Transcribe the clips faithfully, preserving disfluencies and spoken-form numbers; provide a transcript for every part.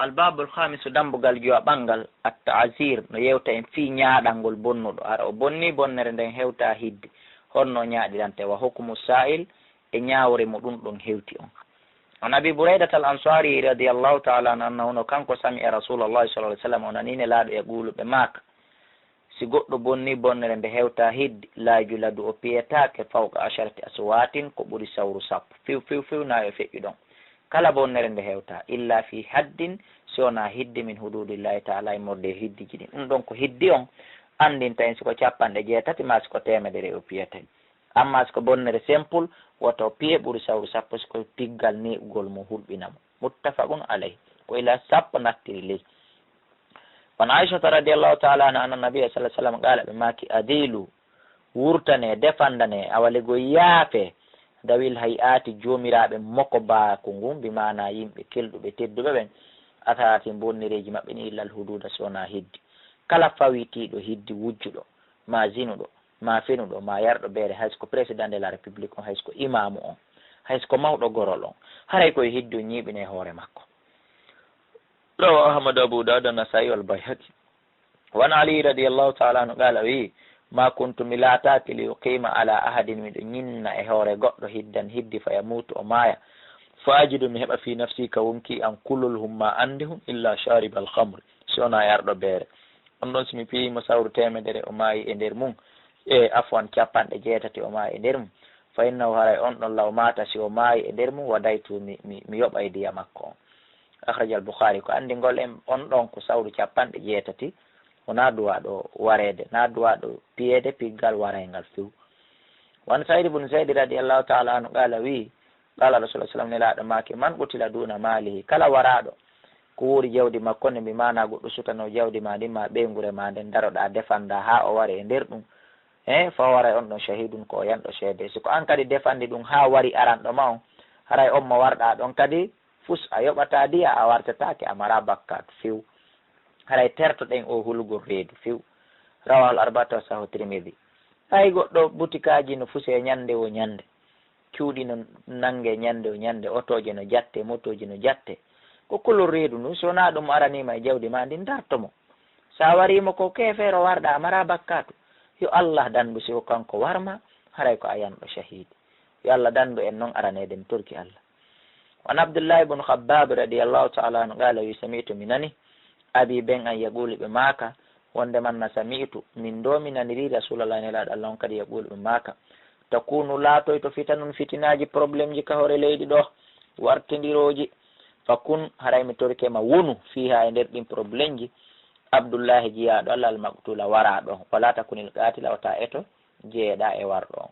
Albabul khamisu, dambugal jowa ɓangal, at-ta'zir, no yewta en fii ñaaɗangol bonnuɗo. Hara o bonni, bonnere nden hewta hidde. Honno ñaaɗirante? Wa hukmu sa'il, e ñaawre mo ɗun ɗon hewti on. An Abi Buraidat al-Ansari radiyallahu ta'ala anhu, annahu no kanko sami'a Rasulallahi sallallahu alaihi wasallam, o nani Nelaaɗo yaqulu ɓe maaka, si goɗɗo bonni bonnere nde hewta hidde, la yujladu, o piyetaake, fawqa asharati aswatin, ko ɓuri sawru sappo. Few, few, few, na yo feƴƴu ɗon. Kala bonnere nde hewta, illa fi haddin, si wona hidde min hududillahi ta'ala, e morde e hiddiji ɗin. Ɗun ɗon ko hiddi on anndinta en si ko capanɗe jeetati maa si ko teemedere o piyetay. Amma si ko bonnere simple, woto piye ɓuri sawru sappo si ko piggal neeɓugol mo hulɓina mo. Muttafaqun alayh. Ko ila sappo nattiri ley. Wan Aishata radiyallahu ta'ala anha, anna nabiyya sallallahu alaihi wasallam qala, ɓe maaki, adilu, wurtane, defandane, awa lego yaafe, dawil hay'ati, joomiraaɓe mokobaaku ngun, bi maana yimɓe kelɗuɓe tedduɓe ɓen, atharatin, bonnireeji maɓɓe ɗin, illal hududa, si wona hiddi. Kala fawitiiɗo hiddi, wujjuɗo, ma zinuɗo, ma fenuɗo, ma yarɗo beere, hay si ko président de la république on, hay si ko imaamu on, hay si ko mawɗo gorol on, haray ko yo hiddi on ñiiɓine e hoore makko. Rawahu Ahmad, Abu Dawud, An-Nasa'i wal Bayhaqi. Wan Ali radiyallahu ta'ala anhu qala, o wi'i, ma kuntu, mi laataaki, li uqima ala ahadin, miɗo ñinna e hoore goɗɗo, hiddan hiddi, fa yamutu, o maaya, fa ajidu, mi heɓa, fi nafsi, ka wonkii an, kulul hum, ma anndi hum, illa sharibal khamri, si wona yarɗo beere. On ɗon si mi piyii mo sawru teemedere, o maayi e nder mun, e afwan, capanɗe jeetati, o maayi e nder mun, fa innahu, haray on ɗon, law mata, si o maayi e nder mun, wadaytu, mi, mi, mi yoɓay diya makko on. Akhrajal Bukhari. Ko anndingol en on ɗon ko sawru capanɗe jeetati, wona duwaaɗo wareede, na duwaaɗo piyeede piggal warayngal few. Wan Sayyid ibn Zayd radiyallahu ta'ala anhu qala, wi'i, qala Rasulullah sallam, Nelaaɗo maaki, man qutila duna malihi, kala waraaɗo ko woori jawdi makko nden, bi maana goɗɗo sutano jawdi ma ndin ma ɓeynguure ma nden, daroɗaa defandaa haa o wari e nder ɗum, e fa waray on ɗon shahidun, ko o yanɗo seede. Si ko an kadi defandi ɗum haa wari aranɗo ma on, haray on mo warɗaa ɗon kadi, fus a yoɓataa diya, a wartataake, a maraa bakkaatu few. Haray tertoɗen oo hulugol reedu few. Rawahul arba'atu wa sahahu Tirmidhi. Hay goɗɗo butikaaji no fusee ñannde woo ñannde. Cuuɗi no nanngee ñannde woo ñannde. Otooje no jattee, motooji no jattee. Ko kulol reedu ndun, si wonaa ɗum araniima e jawdi maa ndin, darto mo. Si a warii mo ko keefeero warɗaa, a maraa bakkaatu. Yo Allah danndu si ko kanko war ma, haray ko a yanɗo shahiidi. Yo Allah danndu en non araneede, mi torki Allah. Wan Abdullahi ibn Khabbab radiyallahu ta'ala anhu qala, wi, sami'tu, mi nani, abi, ben an, yaqulu, ɓe maaka, wonde man na sami'tu, min ɗoo mi naniri Rasulallah, Nelaaɗo Allah on kadi, yaqulu, ɓe maaka, takunu, laatoyto, fitanun, fitinaaji, problème ji ka hoore leydi ɗoo, wartindirooji, fakun, haray mi torike ma, wonu, fiha, e nder ɗin problème ji, Abdullahi, jiyaaɗo Allah, al-maqtula, waraaɗo, wala takunil qatila, wata eto, jeyeɗaa e warɗo on.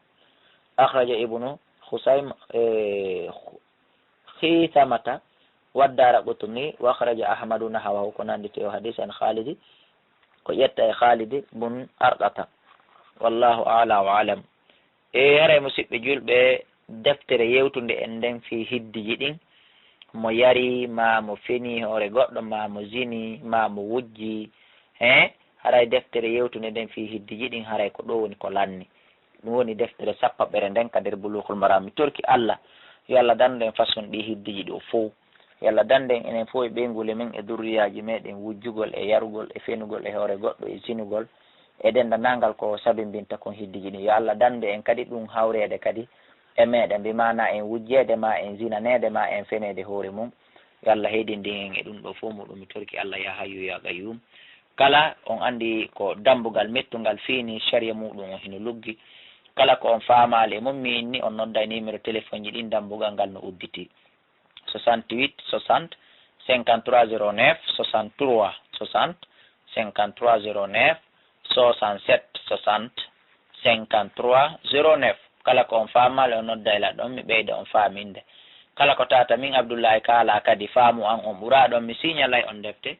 Akhraja Ibnu Khusaym, e, Khithamata wa Daraqutni, wa akhraja Ahmadu nahawahu, ko nanditi o hadis, an Khalidi, ko ƴetta e Khalidi bun Arqata. Wallahu a'la wa a'lam. E haray, musidɓe julɓe, deftere yewtunde en nden fii hiddiji ɗin, mo yari, maa mo feni hoore goɗɗo, maa mo zini, maa mo wujji, he, haray deftere yewtunde nden fii hiddiji ɗin, haray ko ɗoo woni ko lanni. Ɗum woni deftere sappaɓere nden ka nder Bulughul Maram. Mi torki Allah, yo Allah dandu en façon ɗi hiddiji ɗo fow. Yo Allah dandu en enen fow e ɓeynguule men e durriyaaji meɗen, wujjugol e yarugol e fenugol e hoore goɗɗo e zinugol e denndanangal ko sabimbinta kon hiddiji ɗin. Yo Allah dandu en kadi ɗum hawreede kadi e meɗen, bi maana en wujjeede ma en zinaneede ma en feneede hoore mum. Yo Allah heydindin en e ɗum ɗo fow muɗum. Mi torki Allah, ya Hayyu ya Qayyum. Kala on anndi ko dambugal mettungal fii ni, sariya muɗum on hino luggi. Kala ko on faamaali e mum, mi inni on nodda e numéro téléphone ji ɗin, dambugal ngal no udditi. Soixante-huit soixante cinquante-trois zéro neuf, soixante-trois soixante cinquante-trois zéro neuf, soixante-sept soixante cinquante-trois zéro neuf. Kala ko on faamaali, on nodda e laɗɗon, mi ɓeyda on faaminde. Kala ko tata min Abdullahi kaala kadi, faamu an on ɓura ɗon, mi siñalay on defte.